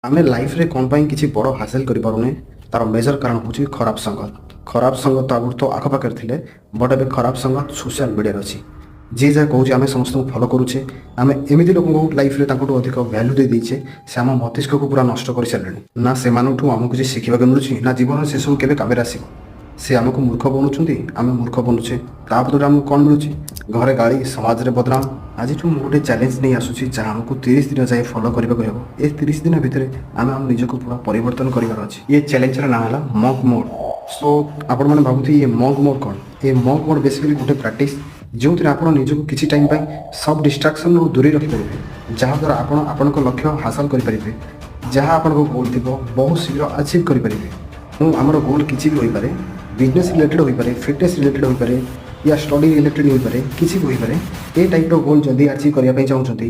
ଆମେ ଲାଇଫରେ କ'ଣ ପାଇଁ କିଛି ବଡ଼ ହାସିଲ କରିପାରୁନେ, ତାର ମେଜର କାରଣ ହେଉଛି ଖରାପ ସଙ୍ଗତ। ଖରାପ ସଙ୍ଗତ ଆଗରୁ ତ ଆଖପାଖରେ ଥିଲେ, ବଟ୍ ଏବେ ଖରାପ ସଙ୍ଗତ ସୋସିଆଲ ମିଡ଼ିଆରେ ଅଛି। ଯିଏ ଯାହା କହୁଛି, ଆମେ ସମସ୍ତଙ୍କୁ ଫଲୋ କରୁଛେ। ଆମେ ଏମିତି ଲୋକଙ୍କୁ ଲାଇଫରେ ତାଙ୍କଠୁ ଅଧିକ ଭ୍ୟାଲୁ ଦେଇ ଦେଇଛେ, ସେ ଆମ ମସ୍ତିଷ୍କକୁ ପୁରା ନଷ୍ଟ କରିସାରିଲେଣି। ନା ସେମାନଙ୍କଠୁ ଆମକୁ କିଛି ଶିଖିବାକୁ ମିଳୁଛି, ନା ଜୀବନରେ ସେସବୁ କେବେ କାମରେ ଆସିବ। ସେ ଆମକୁ ମୂର୍ଖ ବନଉଛନ୍ତି, ଆମେ ମୂର୍ଖ ବନୁଛେ। ତା ବଦଳରେ ଆମକୁ କ'ଣ ମିଳୁଛି? ଘରେ ଗାଳି, ସମାଜରେ ବଦନାମ। ଆଜିଠୁ ମୁଁ ଗୋଟେ ଚ୍ୟାଲେଞ୍ଜ ନେଇ ଆସୁଛି, ଯାହା ଆମକୁ 30 ଦିନ ଯାଏ ଫଲୋ କରିବାକୁ ହେବ। ଏ 30 ଦିନ ଭିତରେ ଆମେ ଆମ ନିଜକୁ ପୁରା ପରିବର୍ତ୍ତନ କରିବାର ଅଛି। ଏ ଚ୍ୟାଲେଞ୍ଜର ନାଁ ହେଲା ମଙ୍କ ମୋଡ୍। ସୋ ଆପଣମାନେ ଭାବୁଥିବେ, ଇଏ ମଙ୍କ ମୋଡ୍ କ'ଣ? ଏ ମଙ୍କ ମୋଡ୍ ବେସିକାଲି ଗୋଟେ ପ୍ରାକ୍ଟିସ୍, ଯେଉଁଥିରେ ଆପଣ ନିଜକୁ କିଛି ଟାଇମ୍ ପାଇଁ ସବ୍ ଡିଷ୍ଟ୍ରାକ୍ସନରୁ ଦୂରେଇ ରଖିପାରିବେ, ଯାହାଦ୍ୱାରା ଆପଣ ଆପଣଙ୍କ ଲକ୍ଷ୍ୟ ହାସଲ କରିପାରିବେ। ଯାହା ଆପଣଙ୍କ ଗୋଲ୍ ଥିବ, ବହୁତ ଶୀଘ୍ର ଆଚିଭ୍ କରିପାରିବେ। ମୁଁ ଆମର ଗୋଲ୍ କିଛି ବି ହୋଇପାରେ, ବିଜନେସ୍ ରିଲେଟେଡ୍ ହୋଇପାରେ, ଫିଟନେସ୍ ରିଲେଟେଡ୍ ହୋଇପାରେ ୟା ଷ୍ଟଡି ରିଲେଟେଡ୍ ହୋଇପାରେ, କିଛି ବି ହୋଇପାରେ। ଏ ଟାଇପ୍ର ଗୋଲ୍ ଯଦି ଆଚିଭ୍ କରିବା ପାଇଁ ଚାହୁଁଛନ୍ତି,